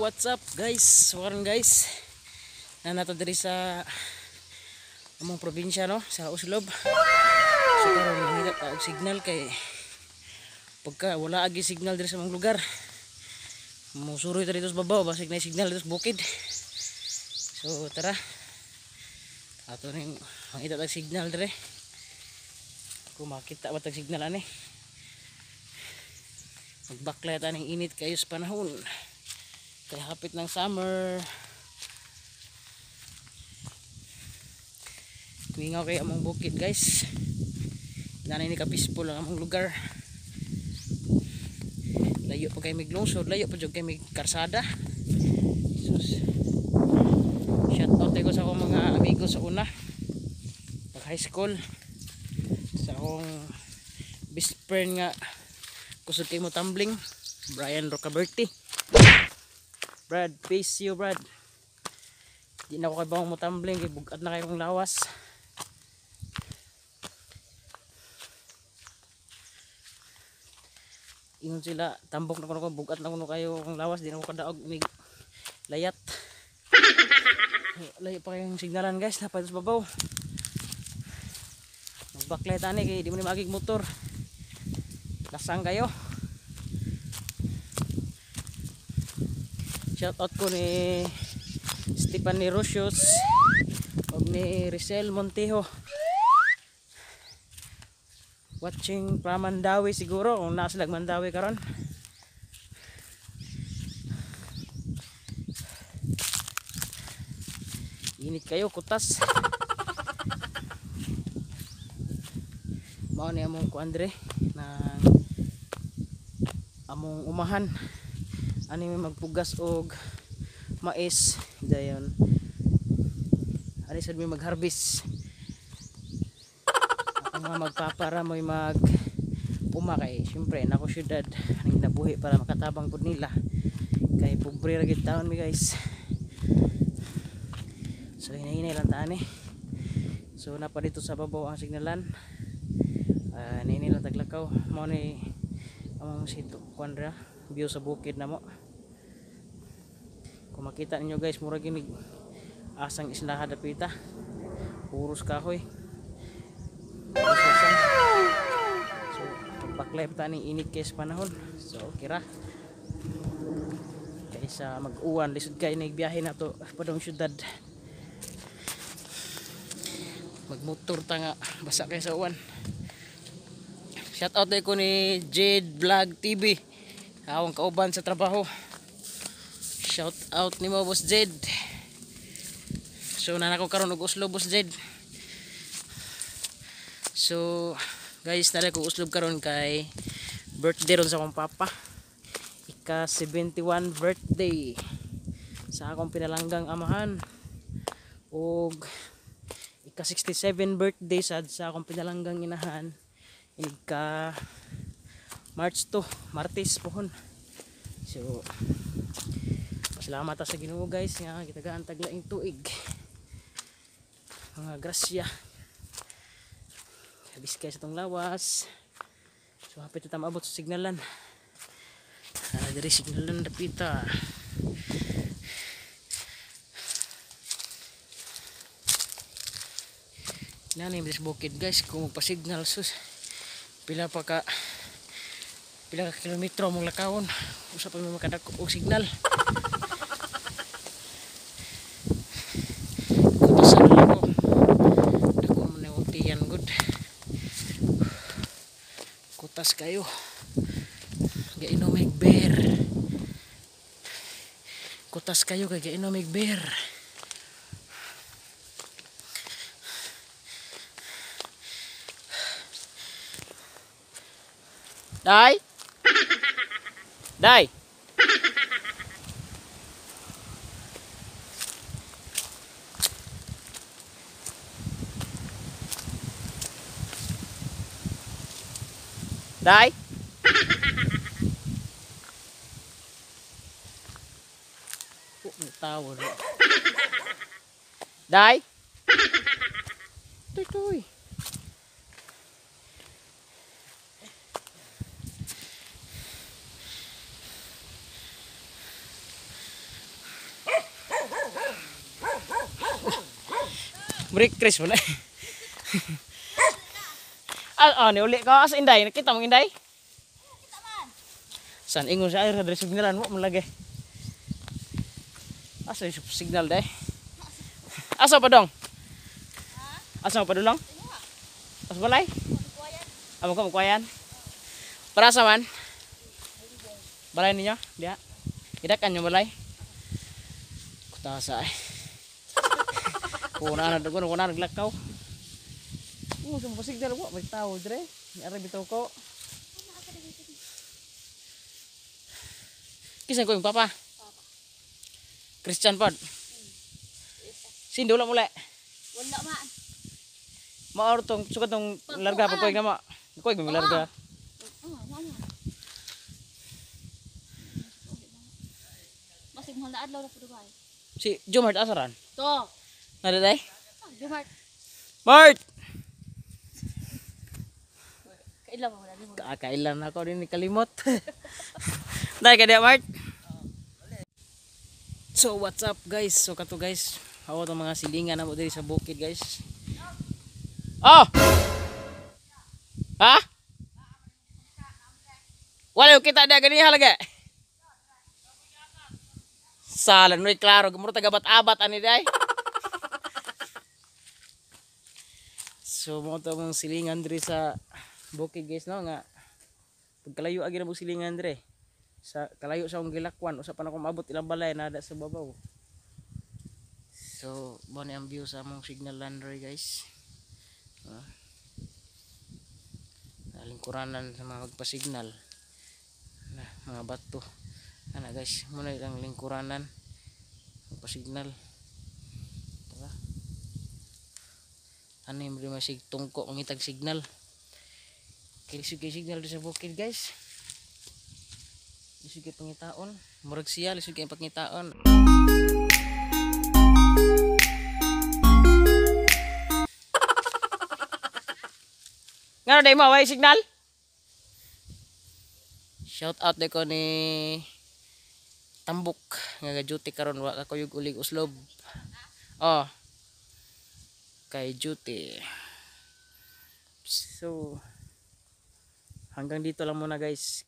What's up guys? So karon guys, na nato diri sa among probinsya, no, sa Oslob. So karon nangita ta og signal kay pagka wala agi signal diri sa among lugar. Musuroy ta dito sa babaw, basig na signal dito sa bukid. So tara. Ato ning mangita tag signal diri. Kung makita ba tag signal ani. Magbaklay ta ning init kayo sa panahon. Kaya hapit ng summer. Mingaw kay among bukid guys. Nanay ni ka peaceful ang among lugar. Layo pa kay mig lungsod, layo pa jud kay mig karsada. Sus. Shout out ko sa akong mga amigo sa una. Pag high school. Sa akong best friend nga kusog kay mo tumbling, Brian Rocaberti. Brad, peace you Brad. Di na ako kay bangong mo tumbling kay bugat na kayong lawas. Ingon sila, tambok na kuno ko, bugat na kuno kayo kung lawas, di na ako kadaog mig layat. Layo pa kayong signalan guys, napay sa babaw. Magbaklay tani kay di mo ni maagig motor. Lasang kayo. Shout out ko ni Stephanie Rosios og ni Rizel Montejo. Watching from Mandaue siguro kung nasa lag Mandaue karon. Init kayo kutas. Mao ni among kuandre na among umahan. Ani may magpugas og mais dayon. Ani sad may magharvest. Ako nga magpapara mo'y mag uma kay syempre nako syudad ning nabuhi para makatabang pud nila. Kay pobre ra gid taon mi guys. So hinay-hinay lang ta ani. So napa dito sa babaw ang signalan. Hinay lang taglakaw. Mao ni among sito kuan ra view sa bukid namo. Kung makita ninyo guys, mura ginig asang islaha dapita. Puros kahoy. So pagbaklay pa ta ning init kay sa panahon. So okay ra. Kaysa mag-uwan, lisod kay nig biyahe na to padung syudad. Magmotor ta nga basa kay sa uwan. Shout out ko ni Jade Vlog TV. Awang kauban sa trabaho. Shout out ni mo Boss Jade. So nanako karon og Oslob Boss Jade. So guys, nara ko Oslob karon kay birthday ron sa akong papa. Ika 71 birthday sa akong pinalanggang amahan. Og ika 67 birthday sad sa akong pinalanggang inahan. Ika March 2, Martes pohon. So pasalamat ta sa Ginoo guys nga gitagaan tag laing tuig. Mga grasya. Habis kay sa tong lawas. So hapit ta maabot sa signalan. Diri signalan dapita. Nani bis bukid guys kung magpa-signal sus. Pila ka kilometro mong lakawon usa pa may makadako og signal. Kutasan lang ko. Dako man ang tiyan gud. Kutas kayo. Gainom mig beer. Kutas kayo kay gainom mig beer. Dai. Dai. Dai. Oh, may tawo. Dai. Tuy tuy. Merry Christmas na. Ah, ah, ni uli ka sa Inday. Nakita mong Inday? San ingon sa air diri signalan mo man lagi. Asa yung signal day? Asa pa dong? Asa pa dulong? Asa balay? Amo ka magkuhayan? Para sa man? Balay ninyo? Diha? Idakan yung balay? Kutasa ay. Kuna na dugon, kuna naglakaw. Oh, sa signal wa may tao dire. Ni ara bitaw ko. Kinsa ko yung papa? Christian pod. Sindo lang muli. Wala man. Maor tong sukat tong larga pag kuig na mo. Kuig mo larga. Oh, mama. Masig mahal na adlaw na po Dubai. Si Jomart asaran. To. Nada day? Ah, Jomart. Mart. Kailan mo wala nimo. Kakailan ako din ni kalimot. Dai ka Mart. So what's up, guys? So kato guys, hawa tong mga silingan namo diri sa bukid, guys. Oh! Ha? Wala yung kita dia gani halaga. Sala noy klaro, gumuro taga bat-abat ani day. So mo to mong silingan diri sa bukid, guys, no, nga pagkalayo agi na mo silingan diri. Sa kalayo sa akong gilakwan, usa pa na ko maabot ilang balay nada sa babaw. So, mo ni ang view sa among signal lander, guys. Ah. Lingkuranan sa mga magpasignal na mga bato. Ana guys, muna ang lingkuranan magpasignal. Tara. Ano yung masig tungko mangitag signal. Kay lisod kay signal sa bukid, guys. Lisod kay pangitaon. Murag siya lisod kay pangitaon. Ngano day mo way signal? Shout out de ko ni Tambok nga ga-duty karon, wa ka kuyog ulig uslob. Oh. Kay duty. So hanggang dito lang muna, guys.